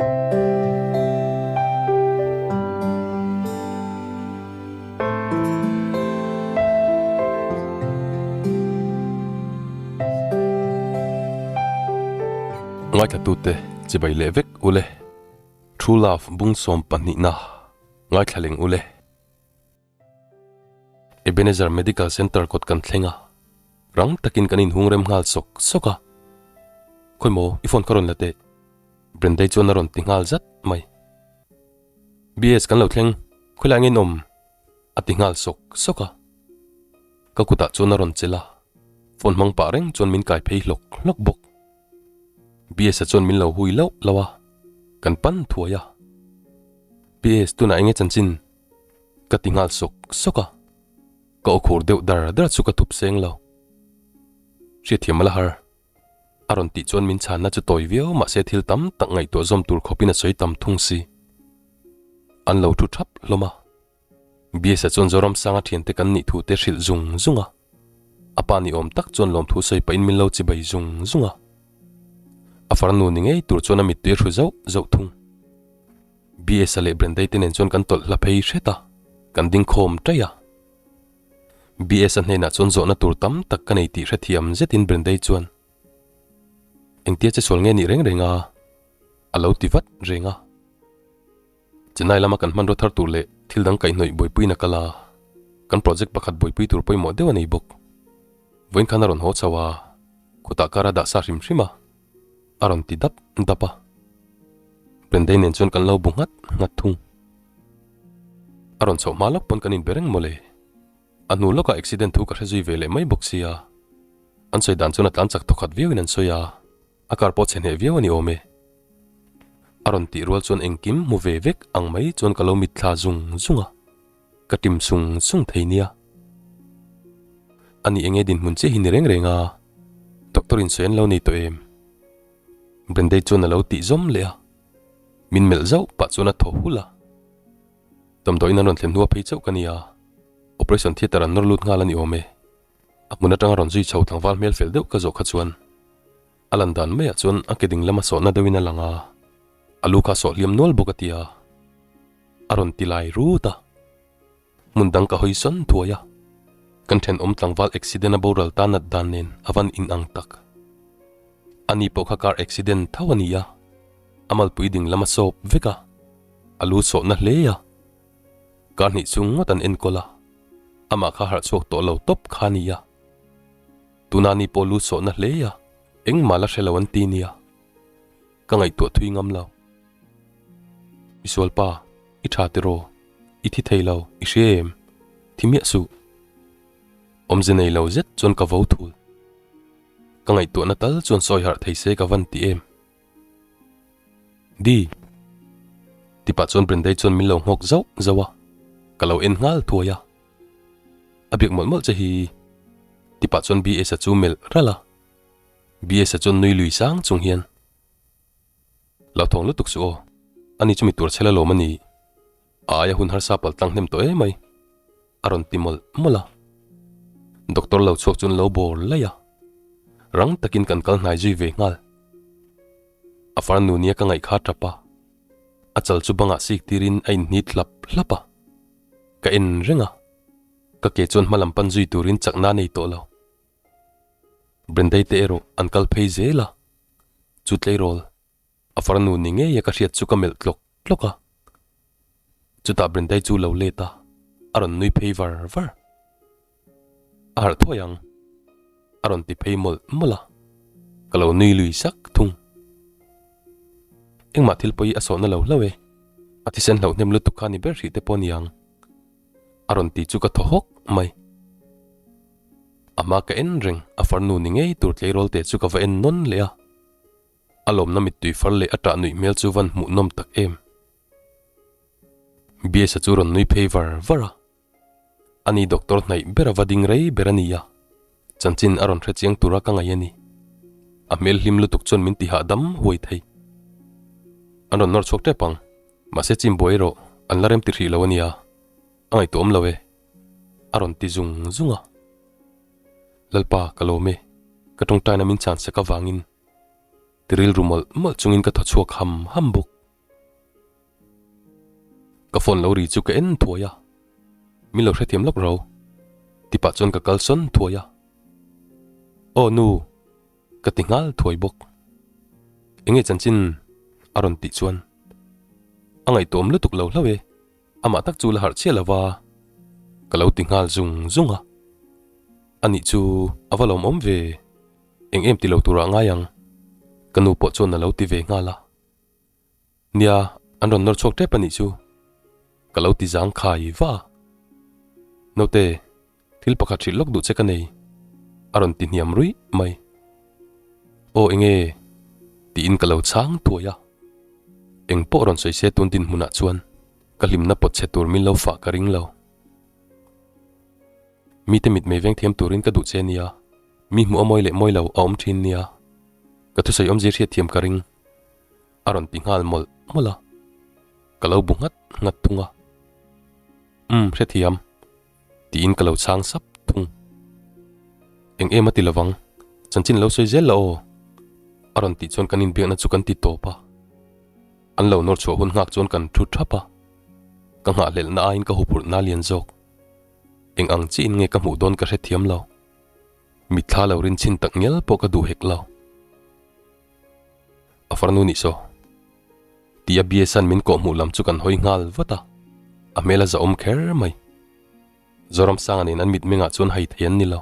Ngaithlatute chibai leh vek ule. True love bung 12na ngaithla leng ule. Ebenezer Medical Centre kawt kan thleng a, rang takin kan inhung rem nghal sawk sawk a. Khawi maw, i phone kha rawn la teh. Brendai chuan a rawn ti nghal zat mai. BS kan lo thleng, khawilai nge in awm? a ti nghal sawk sawk a. Ka kutah chuan a rawn chelh a, phone hmang pah reng chuan min kai phei hlawk hlawk bawk. BS-a chuan min lo hui lauh lauh a, kan pan thuai a. BS tunah enge chanchin? Ka ti nghal sawk sawk a, ka aw khur deuh dar dar chu ka thup seng lo. Hriatthiam a la har. A rawn tih chuan min chhanna chu tawi viau mahse thil tam tak ngaihtuah zawm tur khawpin a sawi tam thung si. An lo thu thap hlawm a. Biasa chuan Zoramsanga thiante kan nih thu te hrilh zung zung a. A pa ni awm tak chuan lawmthu sawi pahin min lo chibai zung zung a. A farnu ni ngei tur chuan a mittui a hru zauh zauh thung. BS-a leh Brendai te nen chuan kan tawlh hla phei hret a, kan ding khawm ṭaih a. BS-a hnenah chuan zawhna tur tam tak ka nei tih hrethiam zetin Brendai chuan, Engtia che sual nge nih reng reng a? a lo ti vat reng a. Chennai lama kan hmanraw thar tur leh thil dang kaihhnawih buaipuiin a kal a, kan project pakhat buaipui tur pawimawh deuh a nei bawk. Vawiin khan a rawn haw chho a, khutah kar a dah sa hrim hrim a. A rawn ti dap dap a. Brendai nen chuan kan lo bu nghat nghat thung. A rawn chhoh hma lawk pawn kan inbe reng mawle. A hnu lawkah accident thu ka hre zui ve leh mai bawk sia. An sawi dan chuan a tlan chak thawkhat viauin an sawi a, a car pawh chhe hneh viau a ni awm e. A rawn tih rual chuan engkim hmu ve vek ang mai chuan ka lo mitthla zung zung a, ka tim sung sung thei nia. Ani enge dinhmun chiah hi ni reng reng a, doctor in sawi an lo nei tawh em? Brendei chuan a lo tih zawm leh a, min melh zauh pah chuan a thaw hulh a. Damdawiin an rawn thlen hnu a phei chauh ka nia, operation theatre an nawr lut nghal a ni awm e. A hmun atanga rawn zui chho tlangval hmel fel deuh ka zawh kha chuan a lan dan maiah chuan a ke ding lama sawhna deuhin a lang a, a lu kha a sawh hliam nual bawk a ti a, a rawn ti lai rut a. Hmun dang ka hawi sawn thuai a, kan thenawm tlangval accident a boral ta nat dan nen a van in ang tak. Ani pawh kha car accident tho a ni a, a malpui ding lam a sawp vek a, a lu sawhna hle a. Car hnih chung ngawt an enkawl a, amah kha harh chhuak tawh lo tawp kha a ni a. Tuna ni pawh lu sawhna hle a, engmah la hre lo an ti nia. Ka ngaihtuah thui ngam lo. Misualpa, i tha tiraw? I thi thei lo, i hria em? Thi miah suh. Awmze nei lo zet chuan ka vo thul. Ka ngaihtuahna tal chuan sawi harh thei se ka van ti em? Di. Tipah chuan Brendai chuan min lo nghawk zauh zauh a, ka lo en nghal thuai a. A biak mawlh mawlh che hi. Tipah chuan BS-a chu melh ralh a. BS-a chuan nui lui sang chung hian. Lo thawng lutuk suh aw, ani chu mi tur chhel alawm a ni. A aia hun harsa pal tlang hnem tawh emai, a rawn ti mawlh mawlh a. Doctor lo chhuak chuan lo bawr laih a, rang takin kan kal hnai zui ve nghal. A farnu nia ka ngaih kha tap a, a chal chu bangah sik tirin a inhnit hlap hlap a, ka en reng a, ka ke chuan hmalam pan zui turin chakna a nei tawh lo. Brendai te erawh an kal phei zel a, chu tleirawl a farnu ni ngei a ka hriat chu ka melh tlawk tlawk a. Chutah Brendai chu lo let a, a rawn nui phei var var. A harh thuai ang, a rawn ti phei mawlh mawlh a, ka lo nui lui sak thung. Engmah thil pawh hi a sawhna lo hlauh e, a thisen hlauh hnem lutuk kha ni ber hrih te pawh a ni ang, a rawn ti chu ka thaw hawk mai. A hma ka en reng, a farnu ni ngei tur tleirawl te chu ka va en nawn leh a. A lawmna mittui far leh a ṭah nuih hmel chu van hmuh nawm tak em. Biasa chu rawn nui phei var var a. Ani doctor hnaih ber a va ding rei ber a ni a, chanchin a rawn hre chiang tura ka ngaih a ni. A hmel hlim lutuk chuan min ti hahdam huai thei. An rawn nawr chhuak tep ang, mahse chim buai erawh an la rem ti hrih lo a nia, a ngaihtuah awm lo e. A rawn ti zung zung a. Lalpa, ka lawm e. Ka tawngtaina min chhan sak avangin ti rilru mawlh mawlh chungin ka thaw chhuak ham ham bawk. Ka phone lo ri chu ka en thuai a, min lo hrethiam lawk ro. Tipah chuan ka kalsawn thuai a. Aw nu, ka ti nghal thuai bawk. Enge chanchin a rawn tih chuan a ngaihtuahawm lutuk lo hlauh e, amah tak chu la harh chiah lo va, ka lo ti nghal zung zung a. Anih chu a va lawmawm ve, eng em ti lo turah ngai ang, ka nu pawh chuan a lo ti ve nghal a. Nia, an rawn nawr chhuak tep a nih chu. Ka lo ti zang khai va a. Naute, thil pakhat hrilh lawk duh che ka nei. A rawn ti hniam ruih mai. Aw enge? Tiin ka lo chhang thuai a. Eng pawh rawn sawi se tun dinhmunah chuan ka hlimna pawt chhe tur min lo fah ka ring lo. Mite mitmei veng thiam turin ka duh che nia. Mi hmuh a mawi leh mawi lo a awm thin nia. Ka thusawi awmzia hriatthiam ka ring. A rawn ti nghal mawlh mawlh a, ka lo bu nghat nghat thung a. Umm hrethiam, tiin ka lo chhang sap thung. Eng em a ti lovang, chanchin lo sawi zel la aw, a rawn tih chuan kan inbiakna chu kan ti tawp a. An lo nawr chhuah hun nghak chuan kan thu thap a, ka nghahhlelhna aiin ka huphurhna a lian zawk. Eng ang chiin nge ka hmuh dawn ka hrethiam lo. Mitthla lo rinchhin tak ngial pawh ka duh hek lo. A farnu nih saw. Ti a Biesan min kawh hmuh lam chu kan hawi nghal vat a, a hmel a zahawm kher mai. Zoramsanga nen an mitmengah chuan hai thei an ni lo.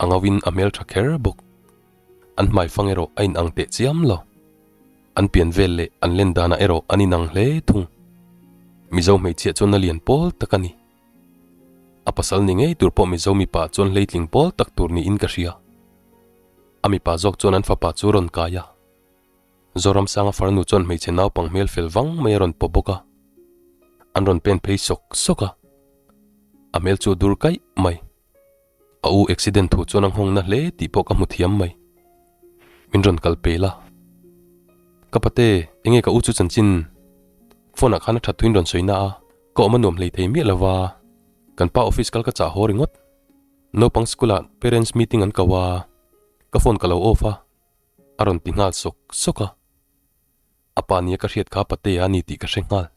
A ngauin a hmel tha kher bawk. An hmaifang erawh a inang teh chiam lo. An pian vel leh an len danah erawh an inang hle thung. Mizo hmeichhia chuan a lian pawl tak a ni. A pasal ni ngei tur pawh Mizo mipa chuan hleitling pawl tak tur niin ka hria. A mipa zawk chuan an fapa chu a rawn kai a. Zoramsanga farnu chuan hmeichhe naupang hmel fel vang mai a rawn pawh bawk a. An rawn pen phei sawk sawk a. A hmel chu a dur kaih mai. A u accident thu chuan a nghawng na hle tih pawh ka hmu thiam mai. Min rawn kal pel a. Ka pate, enge ka u chu chanchin? Phone ah khan a that thuin rawn sawi na a, ka awm a nuam hlei thei miah lova. Kan pa office kal ka chah haw ringawt. Naupang school ah parents meeting an ko a, ka phone ka lo off a, a rawn ti nghal sawk sawk a. A pa nia ka hriat kha Patea a ni tih ka hre nghal.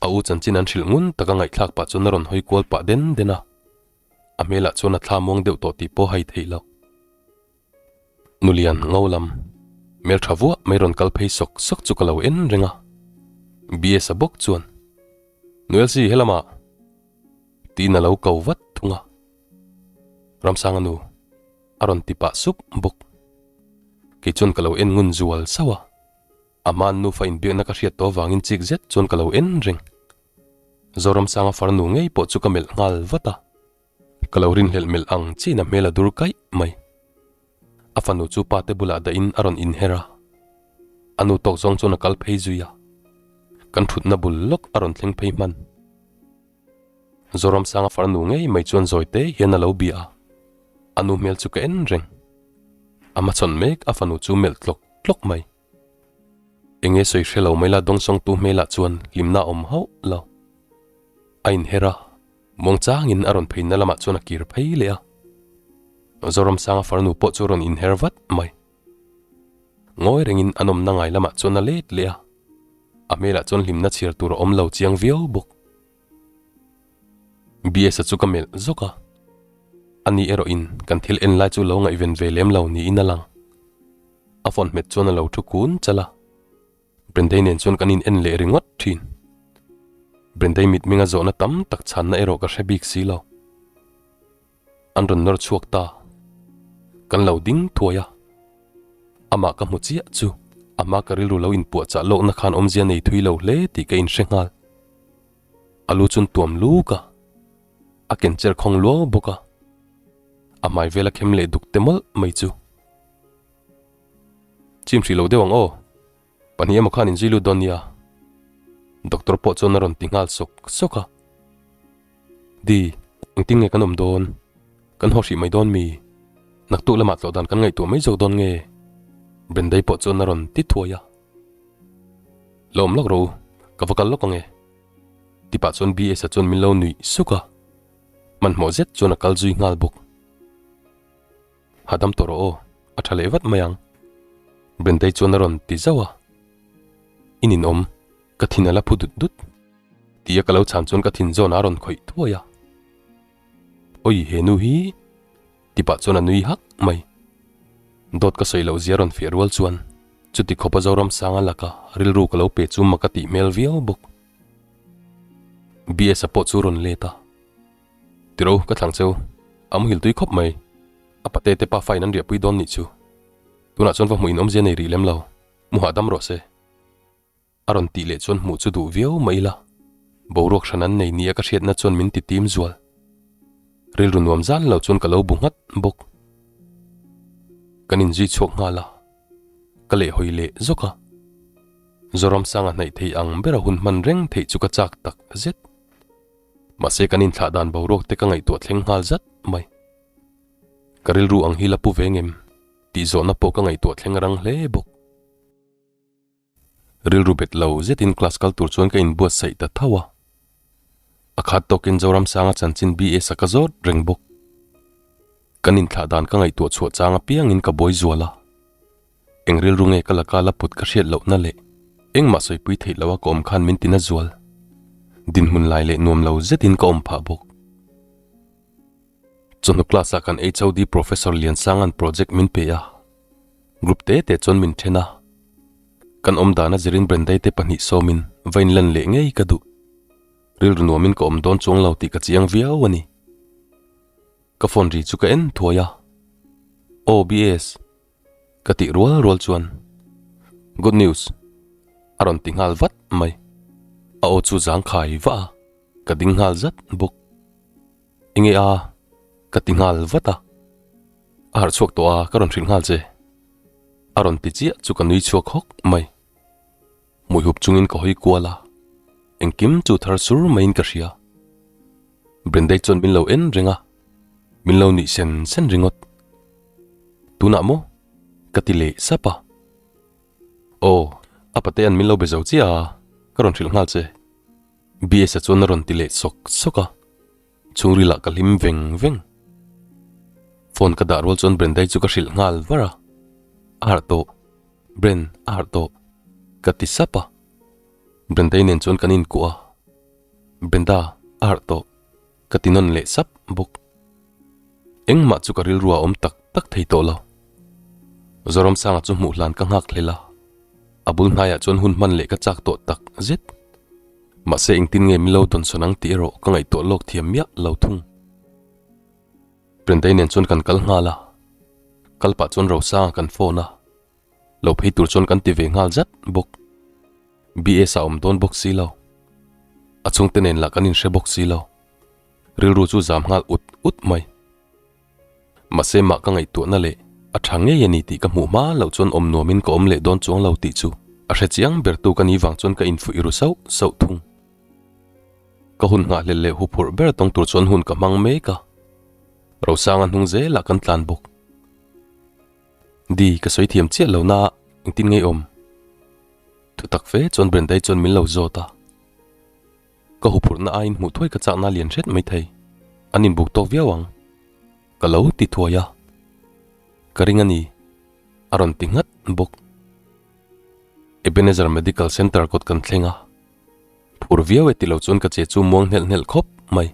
A u chanchin an hrilh ngun taka ngaihthlak pah chuan a rawn hawi kual pah den den a, a hmelah chuan a thla muang deuh tawh tih pawh a hai theih loh. Nulian ngo lam hmeltha vuah mai rawn kal phei sawk sawk chu ka lo en reng a, BS-a bawk chuan, Nu Elsie helamah! Tiin a lo ko vat thung a. Ramsanga nu a rawn ti pah sup bawk. Kei chuan ka lo en ngun zual sauh a. A hmaan nufa inbiakna ka hriat tawh avangin chik zet chuan ka lo en reng. Zoramsanga farnu ngei pawh chu ka melh nghal vat a. Ka lo rinhlelh melh ang chiin a hmel a dur kaih mai. A fanu chu pa te bulah dahin a rawn inher a. A nu tawk zawng chuan a kal phei zui a. Kan thutna bul lawk a rawn thleng phei hman. Zoramsanga farnu ngei mai chuan zawi te hian a lo bia a, a nu hmel chu ka en reng. A hmachhawn mek a fanu chu melh tlawk tlawk mai. Enge sawi hre lo mai la dawngsawngtu hmelah chuan hlimna a awm hauh lo. A inher a, muangchangin a rawn pheina lamah chuan a kir phei leh a. Zoramsanga farnu pawh chu a rawn inher vat mai. Ngawi rengin an awmna ngai lamah chuan a let leh a. A hmelah chuan hlimna chhiar tur a awm lo chiang viau bawk. BS-a chu ka melh zawk a, ani erawhin kan thil en lai chu lo ngaihven ve lem lo niin a lang. A phone hmet chuan a lo thu kun chal a, Brendei nen chuan kan in en leh ringawt thin. Brendei mitmenga zawhna tam tak chhanna erawh ka hre bik si lo. An rawn nawr chhuak ta. Kan lo ding thuai a. Amah ka hmu chiah chu ama ka rilru lo inpuahchah lawkna khan awmzia nei thui lo hle tih ka inhre nghal. A lu chun tuam luk a, a ken cher khawng luau bawk a. A hmai vel a khem leh duk te mawlh mai chu. Chim hrih lo deuh ang aw. Pahnih emaw khan inzui lut dawn nia. Doctor pawh chuan a rawn ti nghal sawk sawk a. Di, engtin nge kan awm dawn? Kan haw hrih mai dawn mi? Naktuk lamah tlawh dan kan ngaihtuah mai zawk dawn nge? Brendai pawh chuan a rawn ti thuai a. La awm lawk rawh u, ka va kal lawk ang e. Tipah chuan BS-a chuan min lo nuih suk a. Hmanhmawh zet chuan a kal zui nghal bawk. Hahdam tawh rawh aw, a tha leh vat mai ang. Brendai chuan a rawn ti zauh a. I ninawm. Ka thin a la phu dut dut. Tia ka lo chhan chuan ka thin zawn a rawn khawih thuai a. Awi he nu hi! Ti pah chuan a nui hak mai. Dawt ka sawi loh zia rawn fiah rual chuan chuti khawpa Zoramsanga laka rilru ka lo pe chu mak a tih hmel viau bawk. BS-a pawh chu rawn let a. Tiro ka thlang cheu, a muhil tui khawp mai. A pate te pafa in an riahpui dawn nih chu. Tunah chuan va hmuh in awmzia nei rih lem lo, mu hahdam rawh se. A rawn tih leh chuan hmuh chu duh viau mai ila, boruak hran an nei nia ka hriatna chuan min ti tim zual. Rilru nuam zan lo chuan ka lo bu nghat bawk. Kan inzui chhuak nghal a, ka lehhawi leh zawk a. Zoramsanga hnaih thei ang bera hun hman reng theih chu ka chak tak zet. Mahse kan inthlah dan boruak te ka ngaihtuah thleng nghal zat mai. Ka rilru ang hi la pu ve ngem tih zawhna pawh ka ngaihtuah thleng rang hle bawk. Rilru bet lo zetin class kal tur chuan ka inbuatsaih ta tho a. A khat tawkin Zoramsanga chanchin BS a ka zawt reng bawk. Kan inthlah dan ka ngaihtuah chhuah chang apiangin ka buai zual a. Eng rilru nge ka laka la put ka hriat lohna leh engmah sawipui theih loha ka awm khan min tina zual. Dinhmun lai leh nuam lo zetin ka awm phah bawk. Chawhnu class ah kan HOD Professor Liansanga'n project min pe a, group te te chuan min then a. Kan awm dana zirin Brendai te pahnih sawmin va inlan leh ngei ka duh. Rilru nuamin ka awm dawn chuang lo tih ka chiang viau a ni. Ka phone ri chu ka en thuai a, Aw BS. Ka tih rual rual chuan Good news a rawn ti nghal vat mai. A aw chu zangkhai vah a, ka ding nghal zat bawk. Enge a? Ka ti nghal vat a. A harh chhuak tawh a, ka rawn hrilh nghal che. A rawn ti chiah chu ka nui chhuak hawk mai. Hmui hup chungin ka hawi kual a, engkim chu thar sur maiin ka hria. Brendai chuan min lo en reng a, min lo nuih sen sen ringawt. Tunah maw? Ka ti leh sap a. Aw, a patea'n min lo be zo chiah a, ka rawn hrilh nghal che. BS-a chuan a rawn ti leh sawk sawk a, chhungrilah ka hlim veng veng. Phone ka dah rual chuan Brendai chu ka hrilh nghal var a, a harh tawh, Bren a harh tawh, ka ti sap a. Brendai nen chuan kan inkuah a, Brenda a harh tawh, ka ti nawn leh sap bawk. Engmah chu ka rilru a awm tak tak thei tawh lo. Zoramsanga chu hmuh hlan ka nghak hlel a, a bul hnaiah chuan hun hman leh ka chak tawh tak zet. Mahse engtin nge min lo dawnsawn ang tih erawh ka ngaihtuah lawk thiam miah lo thung. Prentei nen chuan kan kal nghal a, kal pah chuan Rosanga kan phone a, lo phei tur chuan kan ti ve nghal zat bawk. BS a awm dawn bawk si lo, a chhungte nen lah kan inhre bawk si lo. Rilru chu zam nghal ut ut mai. Mahse mah ka ngaihtuahna leh a tha ngei a ni tih ka hmuh hma loh chuan awm nuamin ka awm leh dawn chuang lo tih chu a hre chiang bertu ka ni vang chuan ka infuih ru sauh sauh thung. Ka hun nghahhlelh leh huphurh ber tawng tur chuan hun ka hmang mek a, Rosanga hnung zelah kan tlan bawk. Di, ka sawi thiam chiah lo na engtin ngei awm? Thutak fe chuan Brendai chuan min lo zawt a. Ka huphurhna aiin hmuh thuai ka chakna lian hret mai thei. An inbuk tawk viau ang. Ka lo ti thuai a. Ka ring a ni. A rawn ti nghat bawk. Ebenezer Medical Centre kawt kan thleng a. Phur viau e ti lo chuan ka che chu muang hnelh hnelh khawp mai.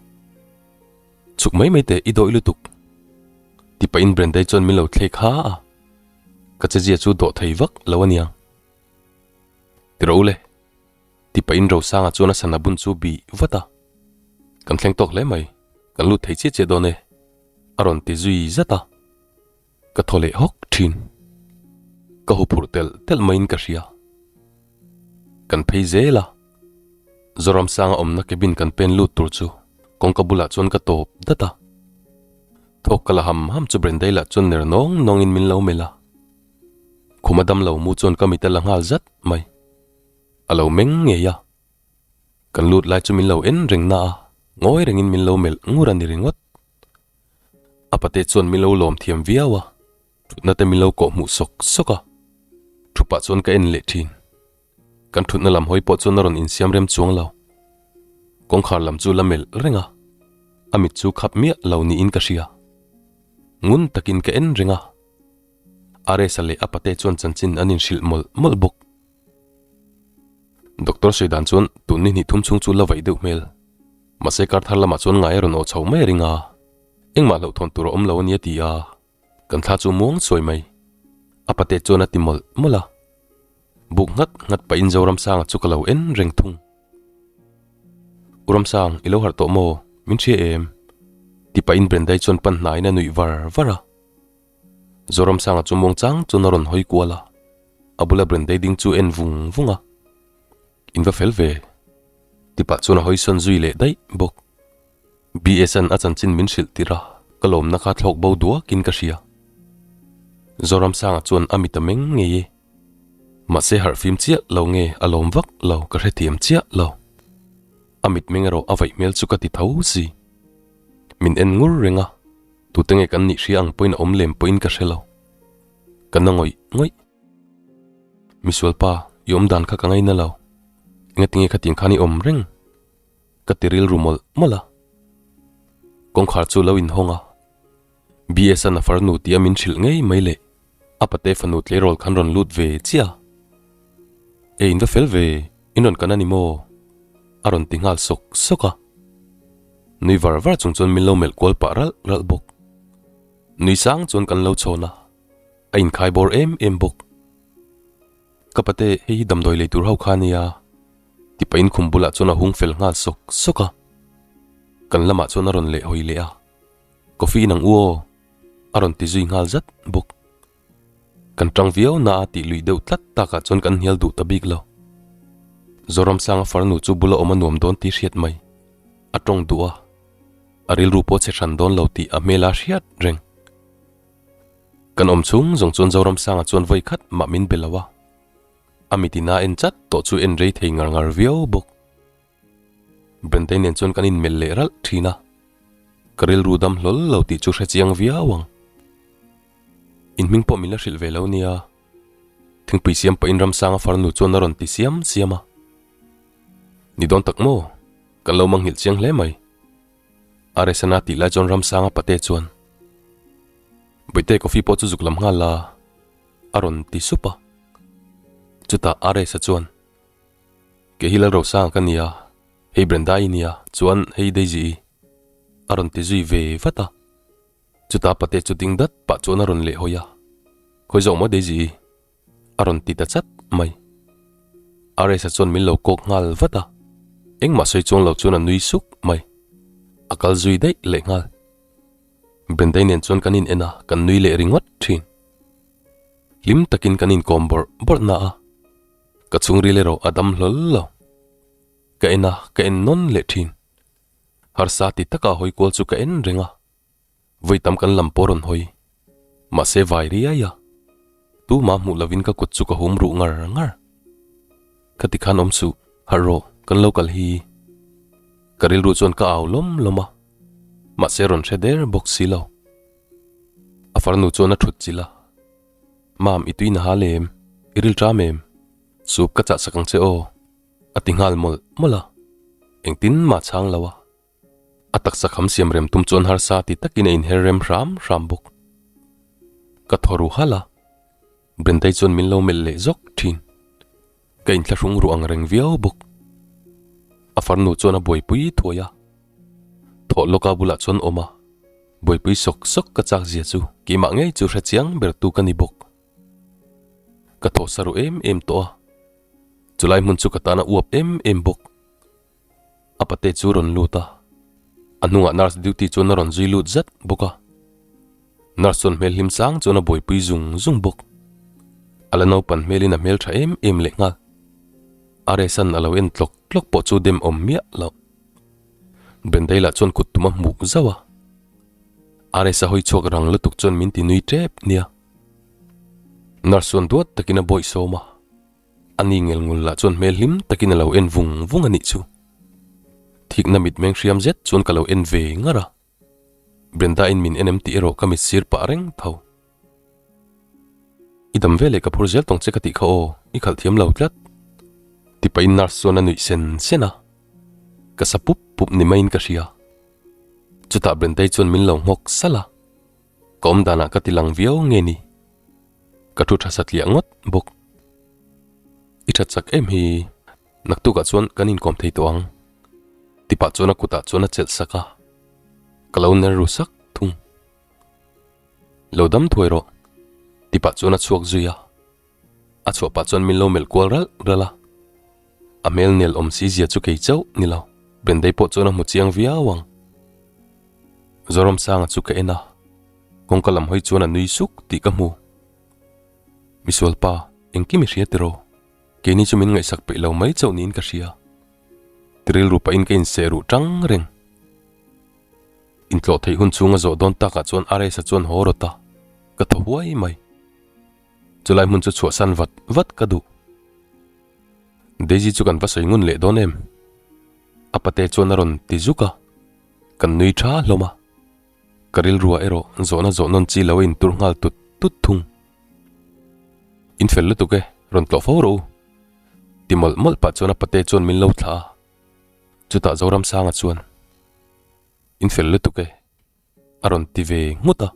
Chhuk mai mai teh i dawih lutuk. Ti pahin Brendai chuan min lo thlek ha a. Ka chezia chu dawh thei vak lo a nia. Ti rawh u le. Ti pahin Rosanga chuan a sana bun chu bih vat a, Kan thleng tawk hle mai, kan lut thei chiah chiah dawn e, a rawn ti zui zat a, ka thaw leh hawk thin. Ka huphurh telh telh maiin ka hria. Kan phei zel a, Zoramsanga awmna cabin kan pen lut tur chu kawngka bulah chuan ka tawp dat a, thawk ka la ham ham chu Brendai lah chuan ner nawng nawngin min lo melh a, khuma damlo mu chuan ka mit a la nghal zat mai. A lo meng ngei a, kan lut lai chu min lo en reng na a, ngawi rengin min lo melh ngur a ni ringawt. A pate chuan min lo lawm thiam viau a, thutna te min lo kawh hmuh sawk sawk a, thu pah chuan ka en leh thin. Kan thutna lam hawi pawh chuan a rawn insiam rem chuang lo. Kawngkhar lam chu la melh reng a, a mit chu khap miah lo niin ka hria. Ngun takin ka en reng a, Aresa leh a pate chuan chanchin an inhrilh mawlh mawlh bawk. Doctor sawi dan chuan tun ni hnih thum chhung chu la vaih deuh hmel. Mahse kar thar lamah chuan ngai a rawn aw chho mai a ring a, engmah hlauhthawn tur a awm lo a nia ti a, kan thla chu muang sawi mai. A pate chuan a ti mawlh mawlh a. Buk nghat nghat pahin Zoramsanga chu ka lo en reng thung. U Ramsang, i lo harh tawh maw? Min hria em? Ti pahin Brendai chuan pan hnaiin a nuih var var a. Zoramsanga chu muang chang chuan a rawn hawi kual a, a bula Brendai ding chu en vung vung a. In va fel ve. Ti pah chuan a hawi sawn zui leh daih bawk. BS-a'n a chanchin min hrilh tirh a, ka lawmna kha thlawk bo duakin ka hria. Zoramsanga chuan a mit a meng ngei e. Mahse harh fim chiah lo nge a lawm vak lo ka hrethiam chiah lo. A mitmeng erawh a vaih hmel chu ka ti tho si. Min en ngur reng a, tute nge kan nih hria ang pawhin a awm lem pawhin ka hre lo. Ka na ngawih ngawih. Misual pa, i awm dan kha ka ngaina lo. Engatinge khatiang khan i awm reng? Ka ti rilru mawlh mawlh a. Kawngkhar chu lo inhawng a. BS-a'n a farnu tih a min hrilh ngei mai leh a pate fanu tleirawl khan rawn lut ve chiah a. Ei in va fel ve, in rawn kan a ni maw? A rawn ti nghal sawk sawk a. Nui var var chung chuan min lo melh kual pah ralh ralh bawk. Nui sang chuan kan lo chhawn a, a inkhai bawr em em bawk. Ka pate, hei hi damdawi lei tur ho kha a nia. Ti pahin khum bulah chuan a hung fel nghal sawk sawk a. Kan lamah chuan a rawn leh hawi leh a. Coffee in ang u aw, a rawn ti zui nghal zat bawk. Kan tang viau na a tih luih deuh tlat takah chuan kan hnial duh ta bik lo. Zoramsanga farnu chu bula awm a nuam dawn tih hriat mai. A tawng duh a, a rilru pawh chhe hran dawn lo tih a hmela hriat reng. Kan awm chhung zawng chuan Zoramsanga chuan vawi khat mah min be lo a. A mitin a en chat tawh chu en rei thei ngar ngar viau bawk. Brentei nen chuan kan inmelh leh ralh thin a, ka rilru dam hlawl lo tih chu hre chiang viau ang. In hming pawh min la hrilh ve lo nia, thingpui siam pahin Ramsanga farnu chuan a rawn ti siam siam a. Ni dawn tak maw? Kan lo manghilh chiang hle mai. Aresana tih lai chuan Ramsanga pate chuan, Bawihte coffee pawh chu zuk lam nghal la, a rawn ti sup a. Chutah Aresa chuan, Kei hi Lalrosanga ka nia, hei Brenda i nia, chuan hei Daisy i. A rawn ti zui ve vat a. Chutah pate chu ding dat pah chuan a rawn leh hawi a, Khawi zawk maw Daisy i? A rawn ti ta chat mai. Aresa chuan min lo kawk nghal vat a, engmah sawi chuang lo chuan a nui suk mai. A kal zui daih leh nghal. Brenda i nen chuan kan in en a, kan nui leh ringawt thin. Hlim takin kan inkawm bawrh bawrh na a. Ka chhungril erawh a dam hlawl lo. Ka en a, ka en nawn leh thin. Harsa ti taka hawi kual chu ka en reng a. Vawi tam kan lam pawh rawn hawi. Mahse vai riai a. Tuma hmuh lovin ka kut chu ka hum ruh ngar ngar. Khati khan awm suh, harh rawh, kan lo kal hi. Ka rilru chuan ka au lawm lawm a. Mahse rawn hre der bawk si lo. A farnu chuan a thut chilh a. Mam, i tui na hal em? I ril ṭam em? Soup ka chah sak ang che aw, a ti nghal mawlh mawlh a. Engtin mah chhang lo a. A taksa kham siam rem tum chuan harsa ti takin a inher rem hram hram bawk. Ka thaw ru halh a, Brendai chuan min lo melh leh zawk ṭhin. Ka inthlahrung ruh ang reng viau bawk. A farnu chuan a buaipui thuai a. Thawh lawka bulah chuan awm a, buaipui sawk sawk ka chak zia chu keimah ngei chu hre chiang ber tu ka ni bawk. Ka thaw sa ruh em em tawh a, chulai hmun chu ka tan a uap em em bawk. A pate chu rawn lut a, a hnungah nurse duty chuan a rawn zui lut zat bawk a. Nurse chuan hmel hlim sang chuan a buaipui zung zung bawk. A la naupan hmelin a hmel tha em em leh nghal. Aresan a lo en tlawk tlawk pawh chu dem awm miah loh. Bendai lah chuan kut tum a hmuh zauh a. Aresa hawi chhuak rang lutuk chuan min ti nui tep nia. Nurse chuan duat takin a bawih sawm a. A ni ngel ngul lah chuan hmel hlim takin a lo en vung vung a nih chu. Thikna mitmeng hriam zet chuan ka lo en ve ngar a. Brenda in min en em tih erawh ka mit sir pah reng tho. I dam veleh ka phur zel tawng che ka tih kha aw, i khalh thiam lo tlat. Ti pahin nurse chuan a nuih sen sen a. Ka sa pup pup ni maiin ka hria. Chutah Brendai chuan min lo nghawk salh a. Ka awm danah ka ti lang viau nge ni. Ka thu tha satliah ngawt bawk. I that chak em hi. Naktukah chuan kan inkawm thei tawh ang. Tipah chuan a kutah chuan a chelh sak a, ka lo ner ru sak thung. Lo dam thuai rawh, tipah chuan a chhuak zui a. A chhuah pah chuan min lo melh kual ralh ralh a. A hmel nel awm si zia chu kei chauh ni lo, Bendei pawh chuan a hmu chiang viau ang. Zoramsanga chu ka en a, kawngka lam hawi chuan a nui suk tih ka hmu. Misual pa, engkim i hria tiraw? Keini chu min ngaihsak peih lo mai chauh niin ka hria. Ti rilru pahin ka inseh ruh tang reng. Intlawh theih hun chhunga zawh dawn takah chuan Aresa chuan haw rawt a, ka thaw huai mai. Chulai hmun chu chhuahsan vat vat ka duh. Daisy chu kan va sawi ngun leh dawn em? A pate chuan a rawn ti zuk a, kan nui tha hlawm a. Ka rilruah erawh zawhna zawh nawn chi lo a intur nghal tut tut thung. In fel lutuk e, rawn tlawh fo rawh u. Ti mawlh mawlh pah chuan a pate chuan min lo thlah a. Chutah Zoramsanga chuan, In fel lutuk e, a rawn ti ve nghut a.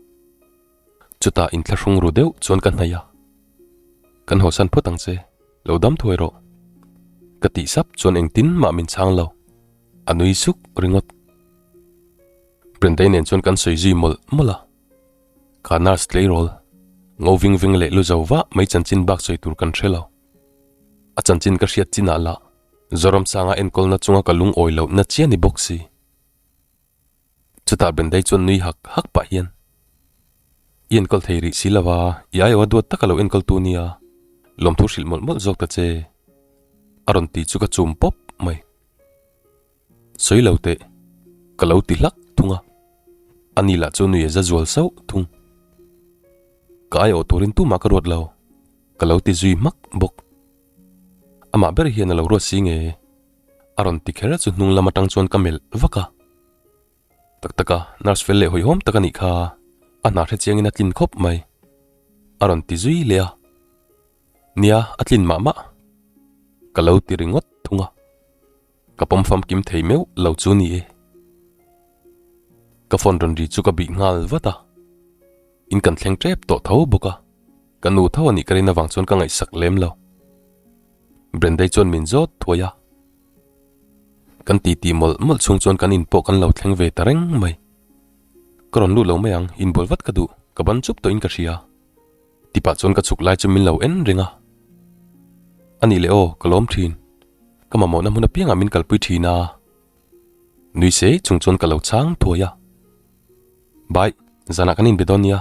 Chutah inthlahrung ru deuh chuan ka hnaih a. Kan hawsan phawt ang che, lo dam thuai rawh. Ka tih sap chuan engtin mah min chhang lo, a nui suk ringawt. Brendai nen chuan kan sawi zui mawlh mawlh a. Kha nurse tleirawl, ngo ving veng leh lu zo vah mai chanchin bak sawi tur kan hre lo. A chanchin ka hriat chinah lah Zoramsanga enkawlna chunga ka lungawi lohna chiah ni bawk si. Chutah Brendai chuan nui hak hak pah hian, I enkawl thei rih si lo a, i aiawh a duat taka lo enkawl tu nia, lawmthu hrilh mawlh mawlh zawk ta che, a rawn ti chu ka chum pawp mai. Sawi lo teh, ka lo ti hlak thung a, ani lah chu nui a za zual sauh thung. Ka aiawh turin tumah ka ruat lo, ka lo ti zui hmak bawk. Amah ber hian a lo ruat si nge? A rawn ti kher chu hnung lam atang chuan ka melh vak a. Tak tak a, nurse fel leh hawihhawm tak a nih kha, a hna hre chiangin a tlin khawp mai. A rawn ti zui leh a. Nia, a tlin mah mah. Ka lo ti ringawt thung a. Ka pawm famkim thei meuh lo chu ni e. Ka phone rawn ri chu ka bih nghal vat a. In kan thleng tep tawh tho bawk a. Ka nu tho a nih ka rin avang chuan ka ngaihsak lem lo. Brendai chuan min zawt thuai a. Kan titi mawlh mawlh chhung chuan kan in pawh kan lo thleng ve ta reng mai. Ka rawn lut lo mai ang, inbual vat ka duh, ka ban chup tawhin ka hria. Tipah chuan ka chhuk lai chu min lo en reng a. A nih leh aw, ka lawm thin. Ka mamawhna hmun apiangah min kalpui thin a. Nui sei chung chuan ka lo chhang thuai a. Bye, zanah kan inbe dawn nia.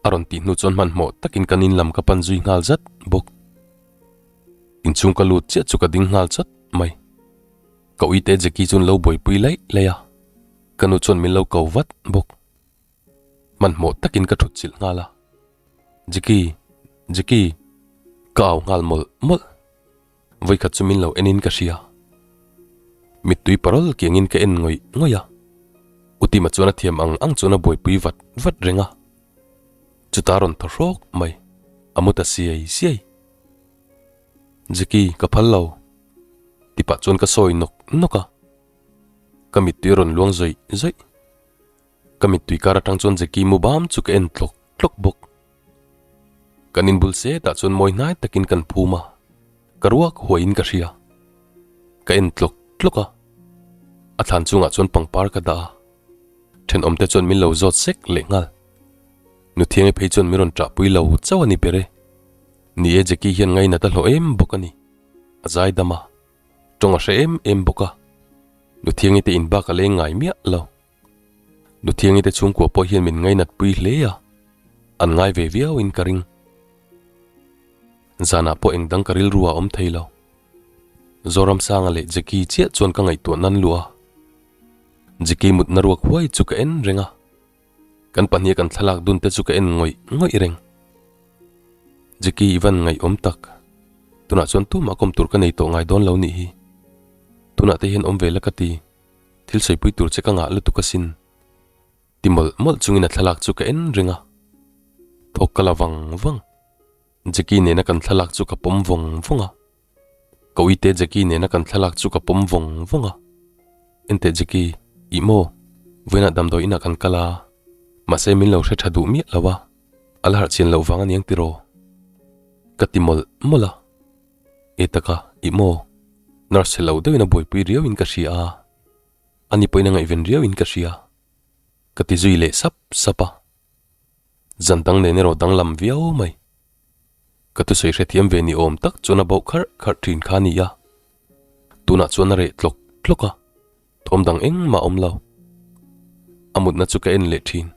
A rawn tih hnu chuan hmanhmawh takin kan in lam ka pan zui nghal zat bawk. Inchhung ka lut chiah chu ka ding nghal chawt mai. Ka uite Jackie chuan lo buaipui laih laih a, ka nu chuan min lo ko vat bawk. Hmanhmawh takin ka thut chilh nghal a, Jackie, Jackie, ka au nghal mawlh mawlh. Vawikhat chu min lo enin ka hria. Mittui parawl kiangin ka en ngawih ngawih a. U Tima chuan a thiam ang ang chuan a buaipui vat vat reng a. Chuta rawn thaw hrawk mai, a mu ta siai siai. Jackie, ka phal lo. Tipah chuan ka sawi nawk nawk a. Ka mittui a rawn luang zawih zawih. Ka mittui kar atang chuan Jackie mu bam chu ka en tlawk tlawk bawk. Kan inbul setah chuan mawi hnai takin kan phum a, ka ruak huaiin ka hria. Ka en tlawk tlawk a, a thlan chungah chuan pangpar ka dah a, thenawmte chuan min lo zawt sek leh nghal. Nuthiangi phei chuan min rawn ṭahpui lo chauh a ni ber e. Ni e Jackie hian ngainat a hlawh em bawk a ni, a zai dam a, tawng a hre em em bawk a, Nuthiangi te inbak a leng ngai miah lo. Nuthiangi te chhungkua pawh hian min ngainat pui hle a, an ngai ve viau in ka ring. Zanah pawh eng dang ka rilru a awm thei lo. Zoramsanga leh Jackie chiah chuan ka ngaihtuah nan luah a. Jackie mutna ruak huai chu ka en reng a. Kan pahniha kan thlalak dun te chu ka en ngawih ngawih reng. Jackie i van ngaihawm tak. Tunah chuan tumah kawm tur ka nei tawh ngai dawn lo nih hi. Tunah te hian awm ve la ka ti. Thil sawipui tur che ka ngah lutuk asin. Ti mawlh mawlh chungin a thlalak chu ka en reng a. Thawk ka la vang vang. Jackie nena kan thlalak chu ka pawm vawng vawng a. Ka uite Jackie nena kan thlalak chu ka pawm vawng vawng a. Enteh Jackie, ih maw? Vawiinah damdawi inah kan kal a. Mahse min lo hre tha duh miah lo a. A la harh chian loh vang aniang tiraw? Ka ti mawlh mawlh a. E taka, ih maw? Nurse chhe lo deuhin a buaipui riauin ka hria a, ani pawhin a ngaihven riauin ka hria. Ka ti zui leh sap sap a. Zan dang nen erawh danglam viau mai. Ka thusawi hrethiam ve ni awm tak chuan a bauh kharh kharh thin kha a ni a. Tunah chuan a reh tlawk tlawk a, thawm dang engmah a awm lo. A mutna chu ka en leh thin.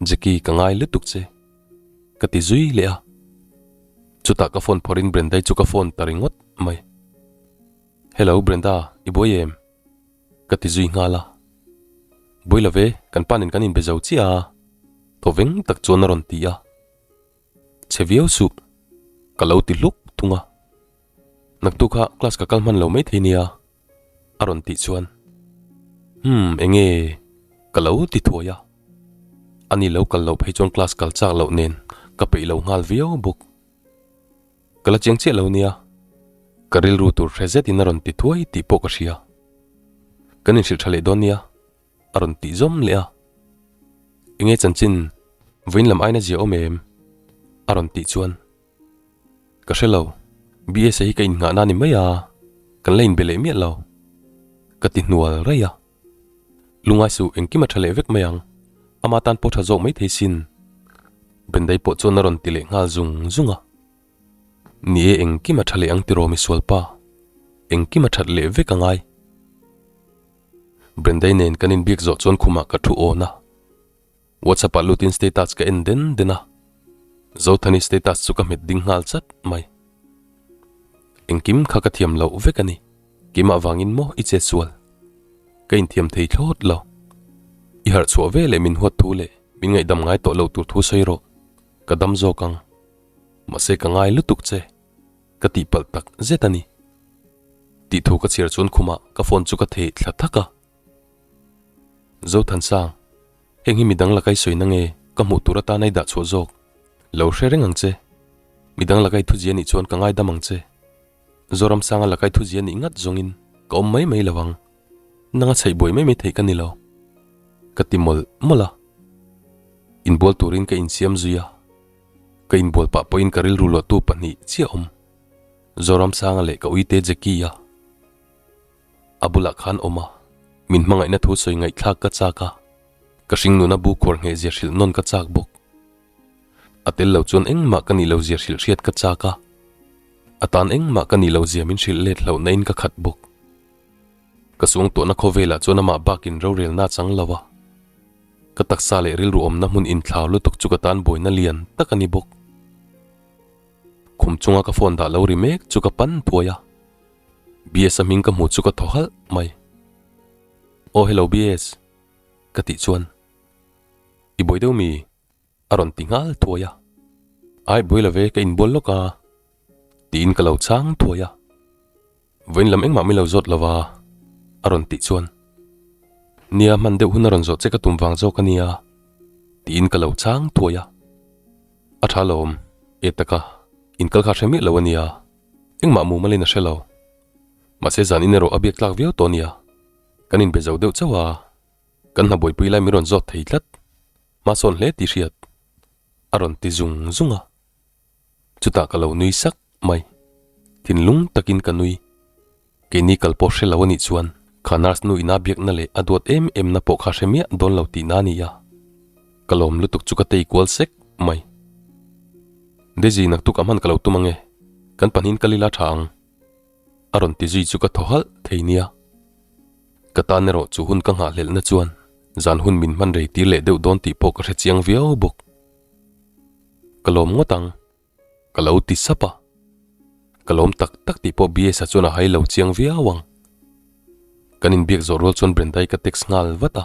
Jackie ka ngai lutuk che. Ka ti zui leh a. Chutah ka phone phawrhin Brenda-i chu ka phone ta ringawt mai. Hello Brenda, i buai em? Ka ti zui nghal a. Buai lo ve, kan pa nen kan inbe zo chiah a, thaw veng tak chuan a rawn ti a. Chhe viau suh, ka lo ti hluk thung a. Naktuk kha class ka kal hman lo maithei nia, a rawn tih chuan, Umm, eng nge? Ka lo ti thuai a. Ani lo kal loh phei chuan class kal chak loh nen ka peih lo nghal viau bawk. Ka la chiang chiah lo nia, ka rilru tur hre zetin a rawn ti thuai tih pawh ka hria. Kan inhrilh tha leh dawn nia, a rawn tih zawm leh a. Enge chanchin, vawiin lam aina zia awm em? a rawn tih chuan. Ka hre lo, BSA hi ka innghahna a ni mai a, kan la inbe leh miah lo, ka ti hnual raih a. Lungai suh engkim a tha leh vek mai ang, ama tan pawh tha zawk mai thei sin. Bendai pawh chuan a rawn ti leh nghal zung zung a. Ni e engkim a tha leh ang tiraw misual pa, engkim a that leh vek a ngai. Brendai nen kan inbiak zawh chuan khumah ka thu awn a, WhatsApp ah lutin status ka en den den a, Zothani status chu ka hmet ding nghal chat mai. Engkim kha ka thiam loh vek a ni, keimah vangin maw i che sual? Ka inthiam thei thlawt lo. I harh chhuah ve leh min huat thu leh min ngaihdam ngai tawh lo tur thu sawi rawh, ka dam zawk ang. Mahse ka ngai lutuk che, ka tihpalh tak zet a ni. Tih thu ka chhiar chuan khumah ka phone chu ka theh thla thak a. Zothansang, heng hi midang laka i sawi na nge ka hmuh tur atana i dah chhuah zawk? Lo hre reng ang che. Midang laka i thuzia nih chuan ka ngaidam ang che. Zoramsanga laka i thuzia nih ngat zawngin ka awm mai mai lo ang. Nanga chhaih buai mai mai theih ka ni lo. Ka ti mawlh mawlh a. Inbual turin ka insiam zui a. Ka inbual pah pawhin ka rilru luahtu pahnih chiah awm. Zoramsanga leh ka uite Jackie-a. A bulah khan awm a, min hmangaihna thu sawi ngaihthlak ka chak a, ka hringnuna bu khuar ngheh zia hrilh nawn ka chak bawk. A tel lo chuan engmah ka nih lo zia hrilh hriat ka chak a, a tan engmah ka nih lo zia min hrilh let hlauhna in ka khat bawk. Ka suangtuahna khawvelah chuan amah bakin rorelna a chang lo a, ka taksa leh rilru awmna hmun inthlau lutuk chu ka tan buaina lian tak a ni bawk. Khum chunga ka phone dah lo ri mek chu ka pan thuai a. BS a hming ka hmuh chu ka thaw halh mai. Aw hello BS ka tih chuan I buai deuh mi? a rawn ti nghal thuai a. Ai buai lo ve ka inbual lawk a tiin ka lo chhang thuai a. Vawiin lam engmah min lo zawt lo va a rawn tih chuan Nia hman deuh hun a rawn zawh che ka tum vang zawk a nia tiin ka lo chhang thuai a. A tha lawm e taka inkal kha hre miah lo a nia. Engmah mumalin a hre lo. Mahse zan in erawh a biak tlak viau tawh nia. Kan inbe zo deuh chauh a, kan hna buaipui lai min rawn zawt thei tlat. Hmasawn hle tih hriat a rawn ti zung zung a. Chutah ka lo nui sak mai. Thinlung takin ka nui. Keini kal pawh hre lo a nih chuan kha nurse nu ina biakna leh a duat em em na pawh kha hre miah dawn lo tihna a ni a. Ka lawm lutuk chu ka tei kual sek mai. Daisy naktuk a hman ka lo tum ange, kan pahnihin kal ila tha ang. A rawn ti zui chu ka thaw halh thei nia. Ka tan erawh chu hun ka nghahhlelhna chuan zan hun min hman rei tir leh deuh dawn tih pawh ka hre chiang viau bawk. Ka lawm ngawt ang. Ka lo ti sap a. Ka lawm tak tak tih pawh BS-a chuan a hai lo chiang viau ang. Kan inbiak zawh rual chuan Brenda-i ka text nghal vat a.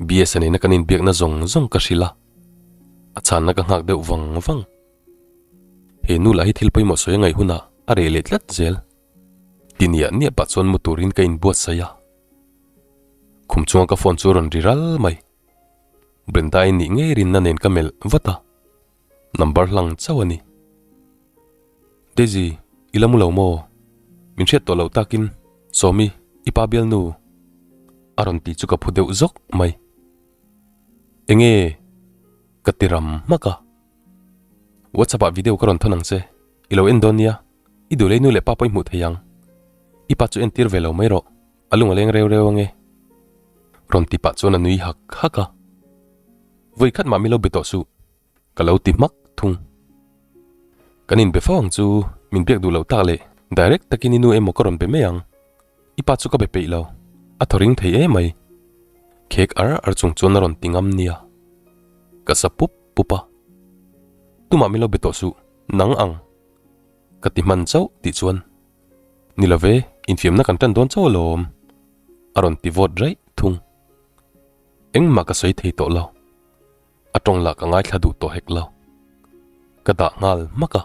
BS-a nena kan inbiakna zawng zawng ka hrilh a. A chhanna ka nghak deuh vang vang. He nu lah hi thil pawimawh sawi a ngaih hunah a reh leh tlat zel. Ti niah niah pah chuan mu turin ka inbuatsaih a. Khum chunga ka phone chu a rawn ri ral mai. Brenda-i nih ngei rinna nen ka melh vat a. Number hlang chauh a ni. Daisy, i la mu lo maw? Min hriat tawh loh takin, Sawmi, i pa bialnu. A rawn tih chu ka phu deuh zawk mai. Enge? Ka ti ram hmak a. WhatsApp ah video ka rawn thawn ang che, i lo en dawn nia. I duh lei nu leh pa pawh i hmuh thei ang. I pa chu entir ve lo mai rawh, a lung a leng reu reu ange. Rawn ti pah chuan a nui hak hak a. Vawi khat mah mi lo be tawh suh, ka lo ti hmak thung. Kan inbe fo ang chu, min biak duh loh tak leh direct takin i nu emaw ka rawn be mai ang. I pa chu ka be peih lo, a thaw ring thei emai. Khek ar ar chung chuan a rawn ti ngam nia. Ka sa pup pup a. Tumah min lo be tawh suh, nang ang. Ka ti hman chauh tih chuan, Ni lo ve, infiamna kan tan dawn chauh alawm, a rawn ti vawt raih thung. Engmah ka sawi thei tawh lo. A tawng lah ka ngaithla duh tawh hek lo. Ka dah nghal hmak a.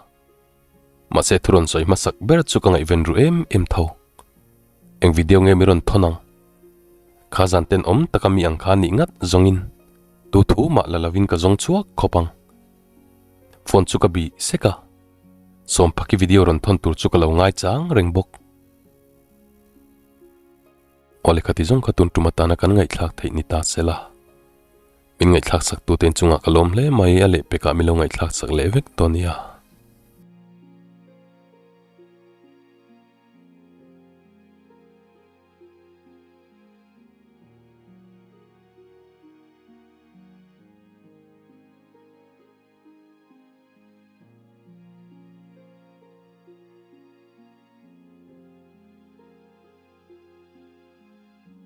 Mahse thu rawn sawi hmasak ber chu ka ngaihven ru em em tho. Eng video nge mi rawn thawn ang? Kha zan tenawm taka mi ang kha nih ngat zawngin tu thu mah la lovin ka zawng chhuak khawp ang. Phone chu ka bih sek a, Sawmphaki video rawn thawn tur chu ka lo ngai chang reng bawk. Aw lehkha ti zawng kha tun tum atana kan ngaihthlak theih ni ta se la. Min ngaihthlak sak tute inchungah ka lawm hle mai, a lehpekah min lo ngaihthlak sak leh vek dawn nia.